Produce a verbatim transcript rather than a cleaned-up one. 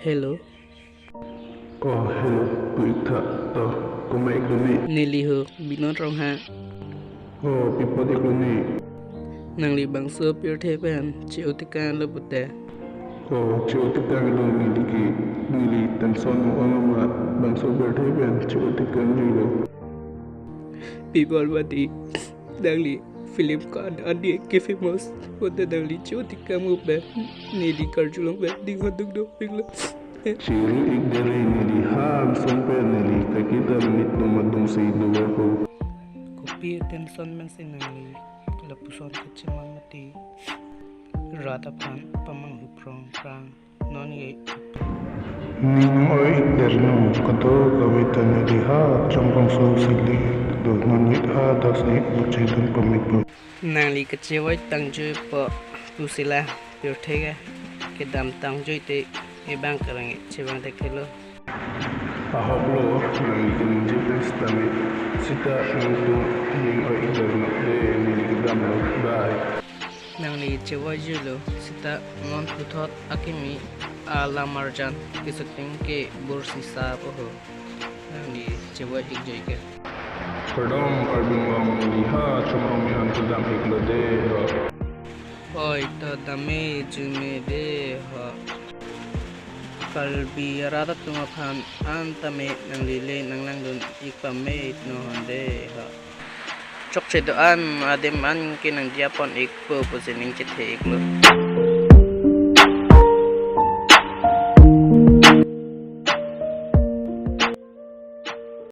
Hello. Oh, hello, pu-iktha, to, komat iklo ne? Neli ho, Binod Ronghang. Oh, pi apot iklo ne? Nangli bangso pirthe pen che-o tekanglo pute. Oh, che-o tekanglo neli ke, neli tension mo-ong ma bangso pirthe pen che-o tekangjuilo. Pi apot mati, nangli film ko an andi ke famous, pute nangli che-o tekang mo pen, neli karjulong pen, ning honduk dopiklo. Chiri-ik dere neli ha angsong pen neli kakita minit numa dungsi doverpo. Kopi tension pensi nangli lapuson kacheman mati, rat aphan pamanghu prong prang non ye. Ning oi-ik derlo, kadokave ta neli ha chongbangso si le do, non ye hadaksi muchedun pamitpo. Nangli kachevoi tangjuipo pusi la pirthe ke kedam tangjuite ebang karang chevang thekthe lo. Ahoklo, nangli keningje pen sitame, sita nangtum ning oi-ik dernok de, neli kedamlo, bye. Nangli chevoijuilo, sita non puthot akimi alam arjan kisuting ke bursi sa po ho. Nangli chevoi-ikjui ke. Kardom Karbi Anglong, neli ha Chomrong Mihan kedam-iklo de ho. Oi, to dam-e jume de ho. Karbi arat atum aphan an tame nangli le nanglangdun-ik pame it no hon de ho. Chokche do-an adim an ke nangdiya pon-ikpo pusi ning chethe-iklo.